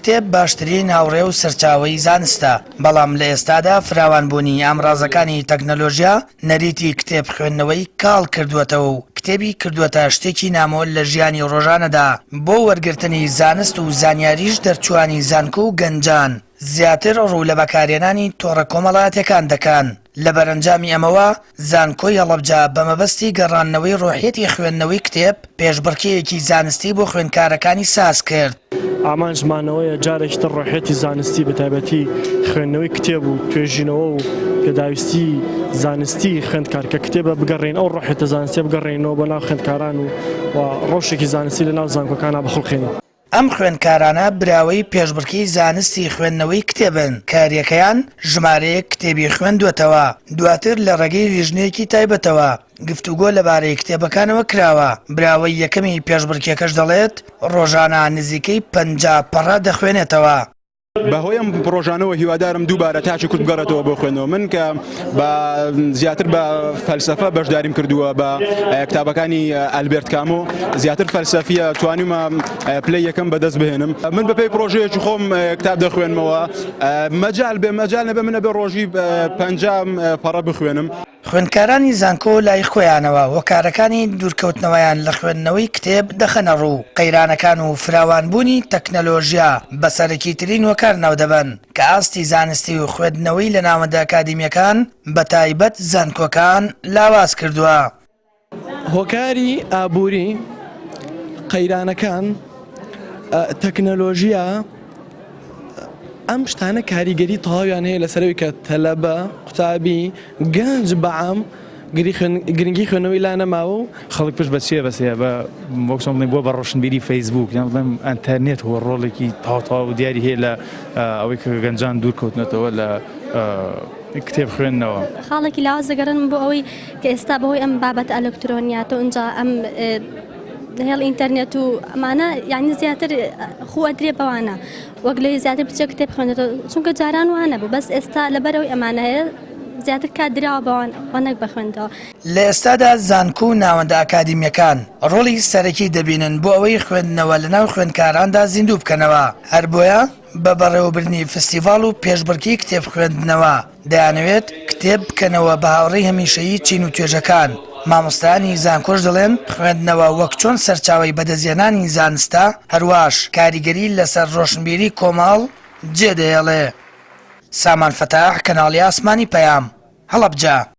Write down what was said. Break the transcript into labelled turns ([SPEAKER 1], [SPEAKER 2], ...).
[SPEAKER 1] کتێب باشترین هاوڕێ و سەرچاوەی زانستە، بەڵام لە ئێستادا فراوانبوونی ئامرازەکانی تەکنەلۆژیا نەریتی کتێب خوێندنەوەی کاڵ کردووەتەوە و کتێبی کردووەتە شتێکی نامۆ لە ژیانی ڕۆژانەدا، بۆ وەرگرتنی زانست و زانیاریش دەرچووانی زانکۆ و گەنجان زیاتر ڕوو لە بەکارهێنانی تۆڕە کۆمەڵایەتیەکان دەکەن. لە بەرەنجامی ئەمەوە زانکۆی هەڵەبجە بە مەبەستی گەڕاندنەوەی ڕۆحیەتی خوێندنەوەی کتێب، پێشبڕکێیەکی زانستی بۆ خوێندکارەکانی ساز کرد.
[SPEAKER 2] ئامانجمان ئەوەیە جارێکی تر ڕۆحیەتی زانستی بە تایبەتی خوێندنەوەی کتێب و توێژینەوە و پێداویستی زانستی خوێندکار کە کتێبە بگەڕێین ئەو ڕۆحیەتە زانستیە بگەڕێینەوە بۆ ناو خوێندکاران و ڕەوشێکی زانستی لە ناو زانکۆکانا بخوڵقێنین.
[SPEAKER 1] ئەم خوێندکارانە براوەی پێشبڕکێی زانستی خوێندنەوەی کتێبن، کە هەریەکەیان ژمارەیەک کتێبی خوێندووەتەوە، دواتر لە ڕێگەی لیژنەیەکی تایبەتەوە گفتوگۆ لەبارەی کتێبەکانەوە کراوە، براوەی یەکەمی پێشبڕکێکەش دەڵێت، ڕۆژانە نزیکەی 50 پەڕە دەخوێنێتەوە.
[SPEAKER 3] بە هۆی ئەم پڕۆژانەوە هیوادارم دووبارە تاکی کورد بگەڕێتەوە بۆ خوێندنەوە من کە بە زیاتر بە فەلسەفە بەشداریم کردووە بە کتابەکانی ئەلبێرت کامۆ زیاتر فەلسەفیە توانیمە پلەی یەکەم بەدەست بهێنم من بەپێی پرۆژەیەکی خۆم کتاب دەخوێنمەوە مەجال بێ مەجال نەبێ من ئەبێ ڕۆژی 50 پەڕە بخوێنم.
[SPEAKER 1] خوێندکارانی زانکۆ لای خۆیانەوە هۆکارەکانی دوورکەوتنەوەیان لە خوێندنەوەی کتێب دەخەنەڕوو، قەیرانەکان و فراوانبوونی تەکنەلۆژیا بە سەرەکیترین هۆکار ناودەبەن کە ئاستی زانستی و خوێندنەوەی لە ناوەندە ئەکادیمییەکان بەتایبەت زانکۆکان لاواز کردووە.
[SPEAKER 2] هۆکاری ئابووری، قەیرانەکان، تەکنەلۆژیا، ئەم شتانە کاریگەری تەواویان هەیە لەسەر ئەوەی کە تەلەبە، قوتابی، گەنج بە عام گرنگی خوێندنەوەی لا نەماوە و.
[SPEAKER 4] خەڵک پشت بە چییە بەسێ بە وەک چۆن بڵێین بووە بە ڕۆشنبیری فەیسبووک یان بڵێم ئەنتەرنێت هۆ ڕۆڵێکی تەواو تەواو دیاری هەیە لە ئەوەی کە گەنجان دوور کەوتنەتەوە لە کتێب خوێندنەوە.
[SPEAKER 5] خاڵێکی لاواز دەگەڕێنم بۆ ئەوەی کە ئێستا بەهۆی ئەم بابەتە ئەلکترۆنیاتە و ئینجا ئەم هێڵ ئینتەرنێت و ئەمانە یعنی زیاتر خوو ئەدرێ بەوانە وەک لەوی زیاتر بچێ کتێب بخوێنێتەوە چونکە جاران وا نەبوو بەس ئێستا لەبەرەوەی ئەمانە هەیە زیاتر کات دراوە بەوان و نەک بە خوێندەوە.
[SPEAKER 1] لە ئێستادا زانکۆ و ناوەندە ئەکادیمییەکان ڕۆڵی سەرەکی دەبینن بۆ ئەوەی خوێندنەوە لەناو خوێندکاراندا زیندوو بکەنەوە، هەر بۆیە بە بەڕێوەبردنی فستیڤاڵ و پێشبڕکێی کتێب خوێندنەوە دەیانەوێت کتێب بکەنەوە بە هاوڕێی هەمیشەیی چین و توێژەکان، مامۆستایانی زانکۆش دەڵێن خوێندنەوە وەک چۆن سەرچاوەی بەدەستهێنانی زانستە هەرواش کاریگەری لەسەر ڕۆشنبیری کۆمەڵ جێدەهێڵێ. سامان فەتاح، کەناڵی ئاسمانی پەیام، هەڵەبجە.